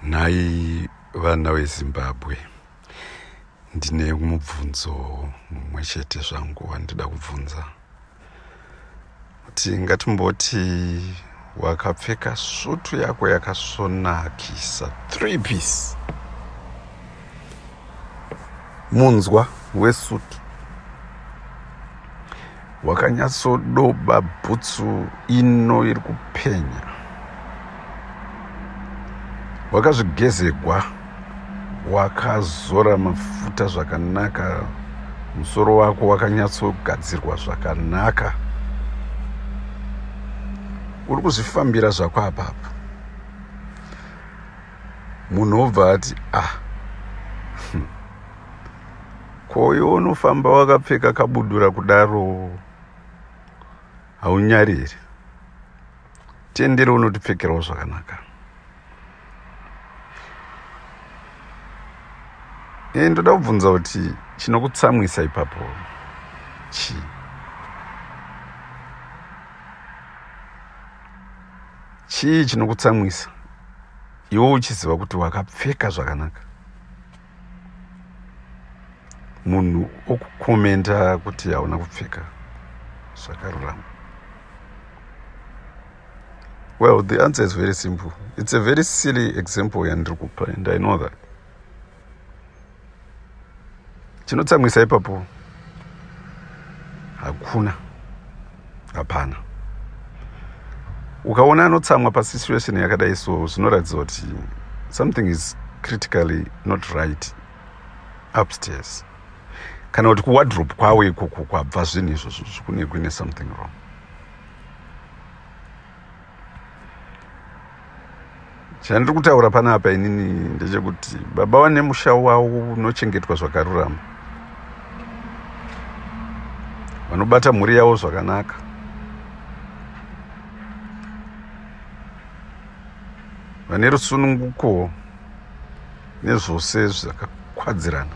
Nhai vana veZimbabwe, ndine mubvunzo mumwe chete zvangu wandida kubvunza. Kuti ngatimboti wakapfeka sutu yako yakasonakisa 3 piece, munzwa wesutu wakanyatsodoba bhutsu ino iri kupenya, wakazvigezegwa, wakazora mafuta zvakanaka, musoro wako wakanyatsogadzirwa zvakanaka, uri kuzvifambira zvako apapo. Munhu obva ati, ah, koyo unofamba wakapfeka kabudura kudaro, haunyari here? Tendere unotipfekerawo zvakanaka. Ndoda kubvunza kuti chinokutsamwisa ipapo chii? Chii chinokutsamwisa iwe uchiziva kuti wakapfeka zvakanaka? Munhu okukomenda kuti hauna kupfeka zvakarurama. Well, the answer is very simple. It's a very silly example yandiri kupa, and I know that. Chinotsamwisa ipapo hakuna, hapana. Ukaona anotsamwa pasituation yakadai so, zvinoratidza kuti something is critically not right upstairs, kana kuti kuwardrobe kwavo ikoko kwabva zvinhu izvozvo, kune kuine something wrong. Chandiri kutaura panapa inini ndechekuti baba vane musha wavo unochengetwa zvakarurama, vanobata mhuri yavo zvakanaka, vane rusununguko nezvose zvakakwadzirana,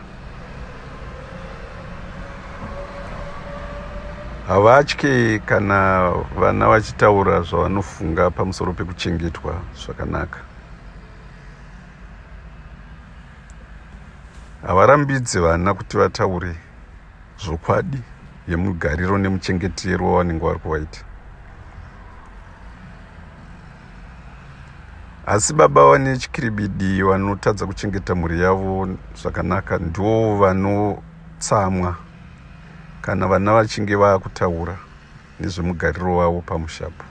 havatye kana vana vachitaura zvavanofunga pamusoro pekuchengetwa zvakanaka, havarambidzi vana kuti vataure zvokwadi yemugariro nemuchengetero wavanenge vari kuvaita. Asi baba vane chikiribidi vanotadza kuchengeta mhuri yavo zvakanaka ndivo vanotsamwa kana vana vachinge vaakutaura nezvemugariro wavo pamushapo.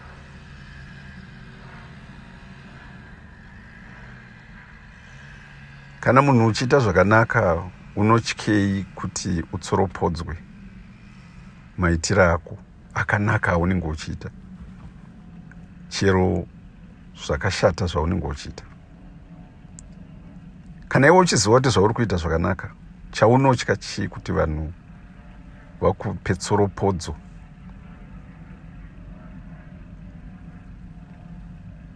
Kana munhu uchiita zvakanaka, unotyei kuti utsoropodzwe maitiro ako akanaka aunenge uchiita, chero zvakashata zvaunenge uchiita? Kana iwe uchiziva kuti zvauri kuita zvakanaka, chaunotya chii kuti vanhu vakupe tsoropodzo?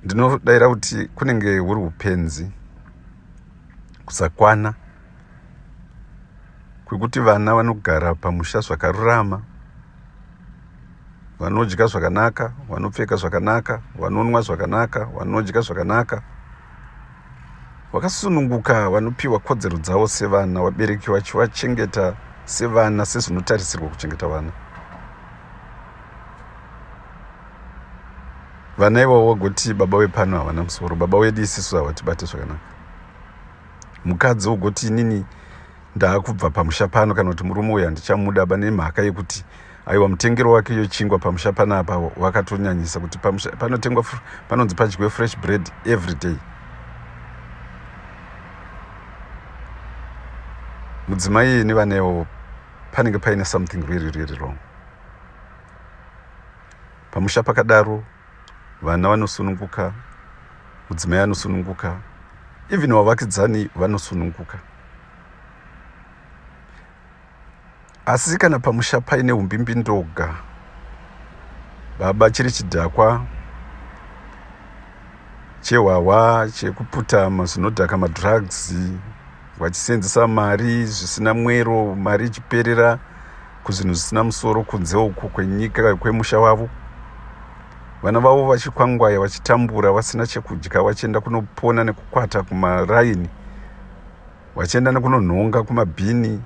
Ndinodayira kuti kunenge huri upenzi, kusakwana kwekuti vana vanogara pamusha zvakarurama, vanodya zvakanaka, vanopfeka zvakanaka, vanonwa zvakanaka, vanodya zvakanaka, vakasununguka, vanopiwa kodzero dzavo sevana, vabereki vachivachengeta sevana sezvinotarisirwa kuchengeta vana. Vana ivavo vagoti baba vepano havana musoro, baba vedu isisu havatibate zvakanaka. Mukadzi wogoti inini ndaakubva pamusha pano, kana kuti murume uyu handichamuda ba nemhaka yekuti aiwa mutengero wake yochingwa pamusha panapa wakatonyanyisa, kuti pamusha panotengwa panonzi padyiwe fresh bread every day. Mudzimai nevana ivavo panenge paine something really really wrong pamusha pakadaro. Vana vanosununguka, mudzimai anosununguka, even vavakidzani vanosununguka. Asi kana pamusha paine umbimbindoga, baba chiri chidhakwa chehwahwa, chekuputa zvinodhaka, madrugs, vachisenzesa mari zvisina mwero, mari ichiperera kuzvinhu zvisina musoro kunze uku kwenyika kwemusha wavo. Vana vavo vachikwangwaya, vachitambura, vasina chekudya, vachienda kunopona nekukwata kumaraini, vachienda nekunonhonga kumabhini,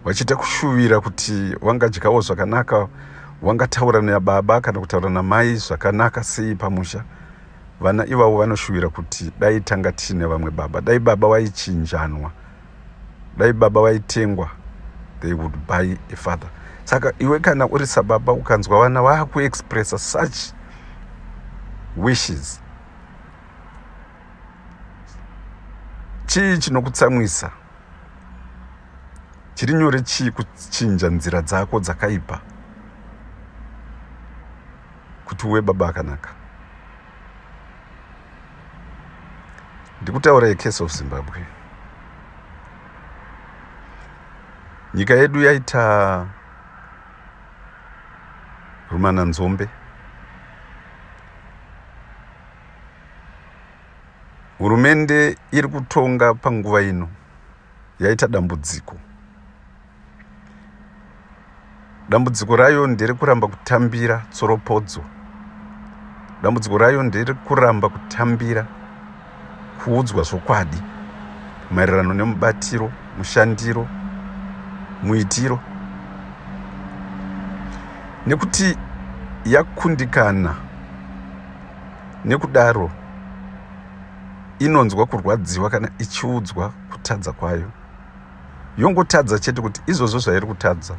vachiita kushuvira kuti vangadyawo zvakanaka, vangataura nababa kana kutaura namai zvakanaka sei pamusha. Vana ivavo vanoshuvira kuti dai tanga tiine vamwe baba, dai baba vaichinjanwa, dai baba vaitengwa, they would buy a father. Saka iwe kana uri sababa ukanzwa vana vakuexpressa such wishes, chii chinokutsamwisa? Chiri nyore chii kuchinja nzira dzako dzakaipa kuti uve baba akanaka? Ndikutaura yecase of Zimbabwe. Nyika yedu yaita rumananzombe. Hurumende iri kutonga panguva ino yaita dambudziko. Dambudziko rayo nderekuramba kutambira tsoropodzo. Dambudziko rayo nderekuramba kutambira kuudzwa zvokwadi maererano nemubatiro, mushandiro, muitiro. Nekuti yakundikana, nekudaro inonzwa kurwadziwa kana ichiudzwa kutadza kwayo. Yongotadza chete kuti izvozvo zvairi kutadza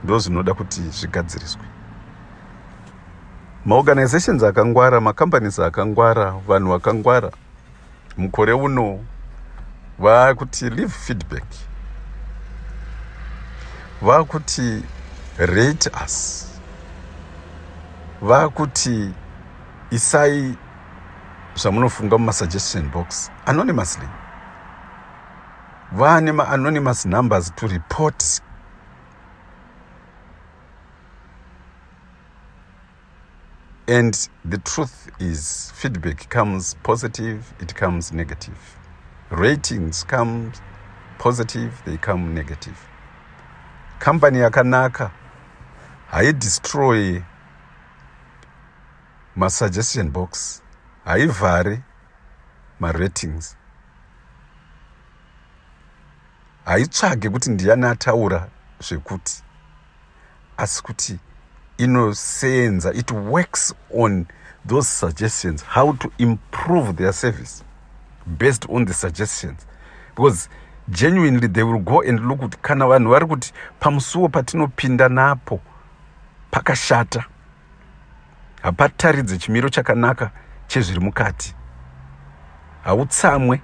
ndo zvinoda kuti zvigadziriswe. Maorganizations akangwara, macompanies akangwara, vanhu vakangwara mukore uno vakuti leave feedback, vakuti rate us, vakuti isai zvamunofunga mumasuggestion box anonymously. Vane maanonymous numbers to report And the truth is, feedback comes positive, it comes negative. Ratings come positive, they come negative. Company yakanaka haidestroy masuggestion box, haivhare maratings, haitsvage kuti ndiani ataura zvekuti, asi kuti inosenza, it works on those suggestions, how to improve their service based on the suggestions. Because genuinely they will go and look kuti kana vanhu vari kuti pamusuwo patinopinda napo pakashata, hapataridze chimiro chakanaka chezviri mukati, hautsamwe,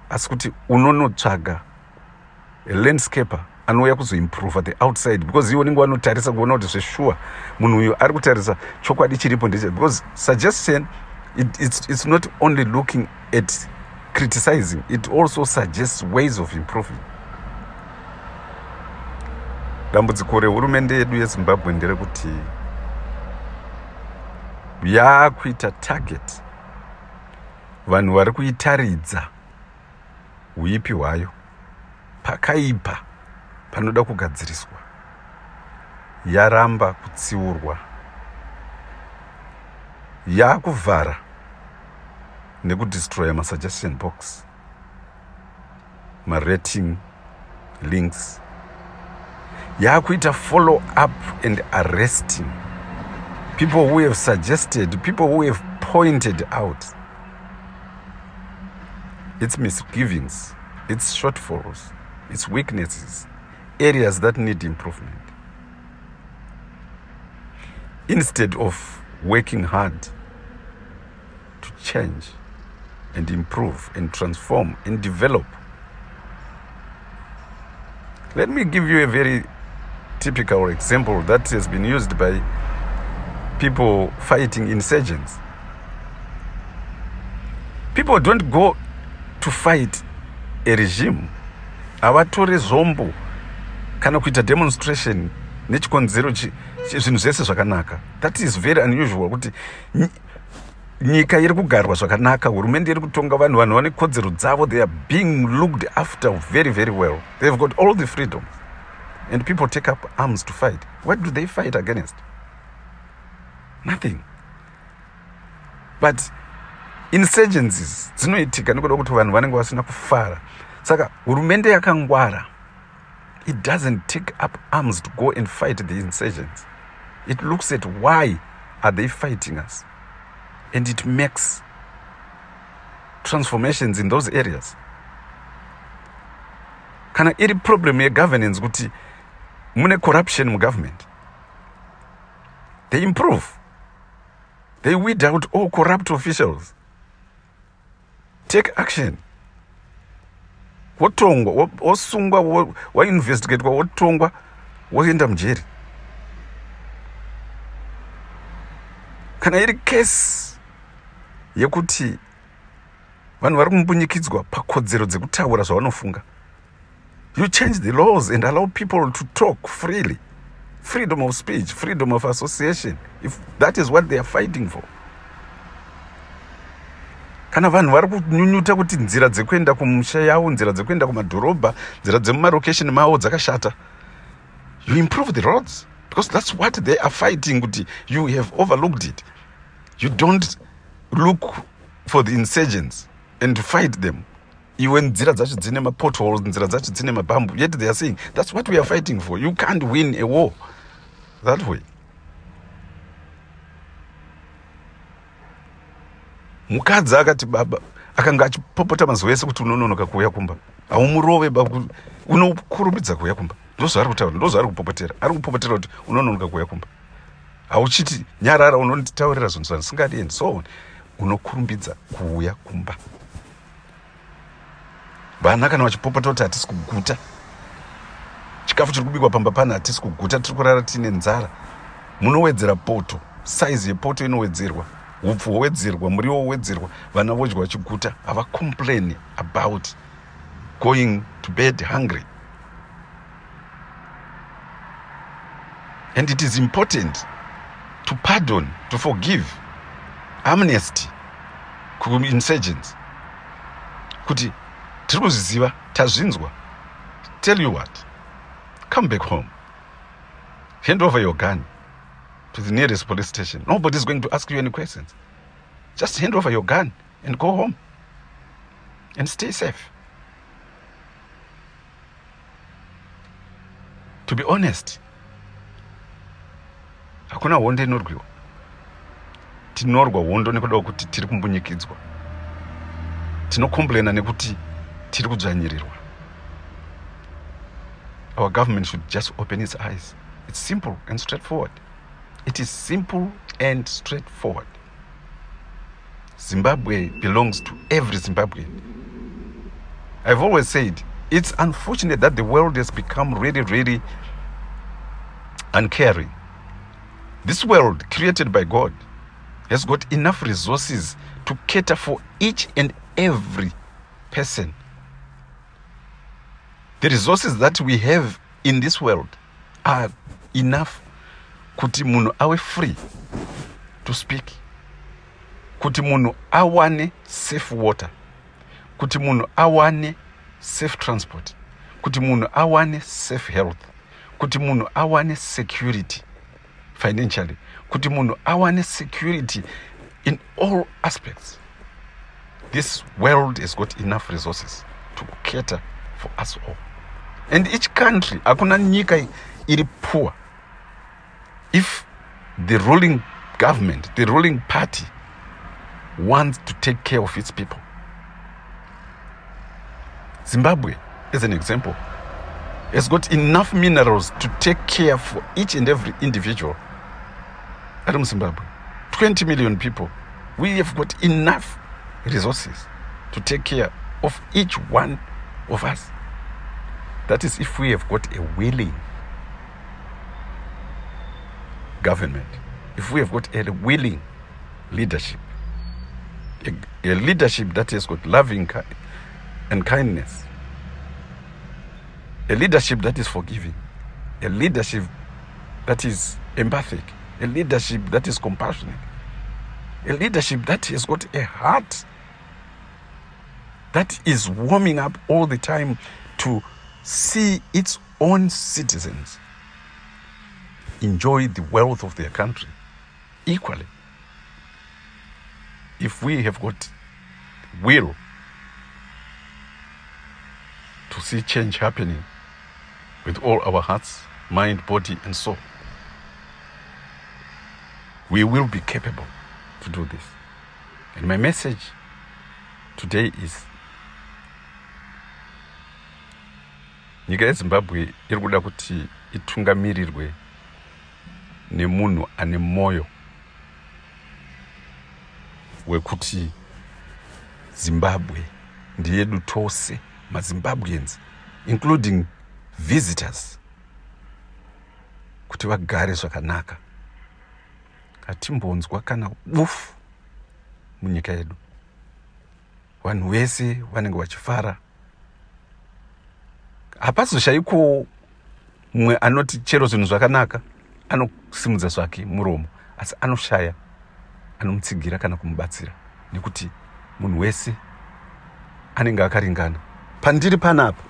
asi kuti unonotsvaga a landscaper anouya kuzoimprova the outside, because iwe unenge wanotarisa kuona kuti zveshuwa munhu uyu ari kutarisa chokwadi chiripo ndeche. Because suggestion, it's not only looking at criticizing, it also suggests ways of improving. Dambudziko rehurumende yedu yeZimbabwe nderekuti yaakuita target vanhu vari kuitaridza huipi hwayo, pakaipa panoda kugadziriswa. Yaramba kutsiurwa, yaakuvhara nekudestroya masuggestion box, marating links, yaakuita follow up and arresting people who have suggested, people who have pointed out its misgivings, its shortfalls, its weaknesses, areas that need improvement. Instead of working hard to change and improve and transform and develop. Let me give you a very typical example that has been used by people fighting insurgents. People don't go to fight a regime. Havatore zvombo kana kuita demonstration nechikonzero zvinhu zvese zvakanaka. That is very unusual, kuti nyika iri kugarwa zvakanaka, hurumende iri kutonga vanhu, vanhu vane kodzero dzavo, they are being looked after very, very well, they've got all the freedoms, and people take up arms to fight. What do they fight against? Nothing. But insurgencies dzinoitika nekuda kuti vanhu vanenge vasina kufara. Saka hurumende yakangwara, it doesn't take up arms to go and fight the insurgents. It looks at why are they fighting us, and it makes transformations in those areas. Kana iri problem yegovernance, kuti mune corruption mugovernment, they improve, they weed out all corrupt officials, take action, wotongwa, wosungwa, wainvestigatwa, wotongwa, woenda mujeri. Kana iri kesi yekuti vanhu vari kumbunyikidzwa pakodzero dzekutaura zvavanofunga, you change the laws and allow people to talk freely, freedom of speech, freedom of association, if that is what they are fighting for. Kana vanhu vari kunyunyuta kuti nzira dzekuenda kumusha yavo, nzira dzekuenda kumadhorobha, nzira dzemumarokesheni mavo dzakashata, you improve the roads, because that's what they are fighting, kuti you have overlooked it. You don't look for the insurgents and to fight them iwe nzira dzacho dzine mapotholes, nzira dzacho dzine mabhambu, yet they are saying that's what we are fighting for. You can't win a war that way. Mukadzi akati baba akanga achipopota mazuva ese kuti unononoka kuuya kumba, haumurove ba, unokurumidza kuuya kumba. Ndozvaari kutaura, ndozvaari kupopotera. Ari kupopotera kuti unononoka kuuya kumba, hauchiti nyarara, unonditaurira zvinhu zvandisingadi and so on. Unokurumbidza kuuya kumba. Vana kana vachipopota kuti hatisi kuguta, chikafu chiri kubikwa pamba pana hatisi kuguta, tiri kurara tiine nzara, munowedzera poto, saizi yepoto inowedzerwa, upfu hwowedzerwa, muriwo wowedzerwa, vana vodya vachiguta. Havacomplain about going to bed hungry. And it is important to pardon, to forgive, amnesty kuinsurgents, kuti tiri kuzviziva, tazvinzwa. Tell you what, come back home, hand over your gun to the nearest police station. Nobody is going to ask you any questions. Just hand over your gun and go home and stay safe. To be honest, hakuna hondo inorwiwa. Tinorwa hondo nekuda kuti tiri kumbunyikidzwa, tinocomplaina nekuti tiri kudzvanyirirwa. Our government should just open its eyes. It's simple and straightforward. It is simple and straightforward. Zimbabwe belongs to every Zimbabwean. I've always said it's unfortunate that the world has become really, really uncaring. This world created by God has got enough resources to cater for each and every person. The resources that we have in this world are enough kuti munhu ave free to speak, kuti munhu awane safe water, kuti munhu awane safe transport, kuti munhu awane safe health, kuti munhu awane security financially, kuti munhu awane security in all aspects. This world has got enough resources to cater for us all and each country. Hakuna nyika iri poor if the ruling government, the ruling party, wants to take care of its people. Zimbabwe, as an example, has got enough minerals to take care for each and every individual ari muZimbabwe. 20 million people, we have got enough resources to take care of each one of us. That is if we have got a willing government, if we have got a willing leadership, a leadership that has got loving and kindness, a leadership that is forgiving, a leadership that is empathic, a leadership that is compassionate, a leadership that has got a heart that is warming up all the time to see its own citizens enjoy the wealth of their country equally. If we have got will to see change happening with all our hearts, mind, body and soul, we will be capable to do this. And my message today is, nyika yeZimbabwe iri kuda kuti itungamirirwe nemunhu ane mwoyo wekuti Zimbabwe ndeyedu tose maZimbabweans, including visitors, kuti vagare zvakanaka. Hatimbonzwa kana bufu munyika yedu. Vanhu vese vanenge vachifara. Hapazoshayiko mumwe anoti chero zvinhu zvakanaka anosimudza zvake muromo, asi anoshaya anomutsigira kana kumubatsira, nekuti munhu wese anenge akaringana. Pandiri panapa,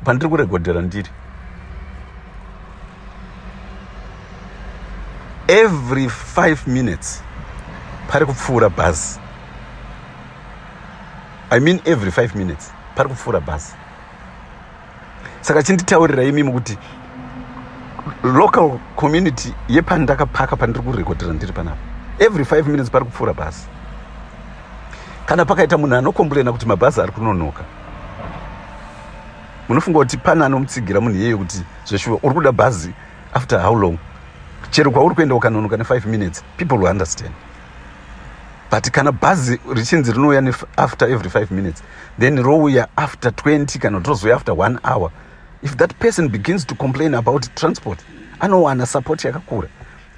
pandiri kurekodhera ndiri, every 5 minutes pari kupfuura bhazi. I mean, every 5 minutes pari kupfuura bhazi. Saka chinditaurira imimi kuti local community yepandakapaka, pandiri kurekodhera ndiri panapa, every 5 minutes pari kupfuura bhazi. Kana pakaita munhu anocomplaina kuti mabhazi ari kunonoka, munofunga kuti pane anomutsigira munhu iyeyo kuti zveshuwa uri kuda bhazi after how long? Chero kwauri kuenda ukanonoka ne5 minutes, people will understand. But kana bhazi richinzi rinouya after every 5 minutes, then rouya after 20, kana kuti rozouya after one hour, if that person begins to complain about transport, anowana support yakakura.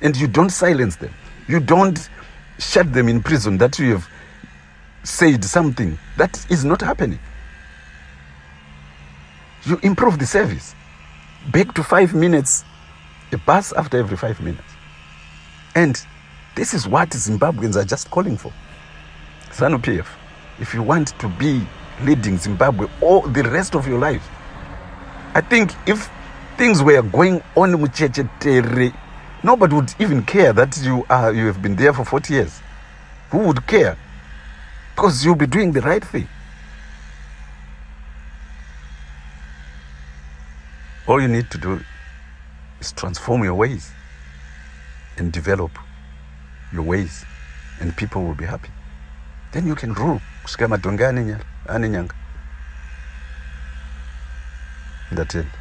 And you don't silence them, you don't shut them in prison that you have said something. That is not happening. You improve the service back to 5 minutes, a bus after every 5 minutes. And this is what Zimbabweans are just calling for. ZANU PF, if you want to be leading Zimbabwe all the rest of your life, I think if things were going on muchechetere, nobody would even care that you have been there for 40 years. Who would care? Because you'll be doing the right thing. All you need to do is transform your ways and develop your ways, and people will be happy. Then you can rule kusvika madhongi ane nyanga. Ndatenda.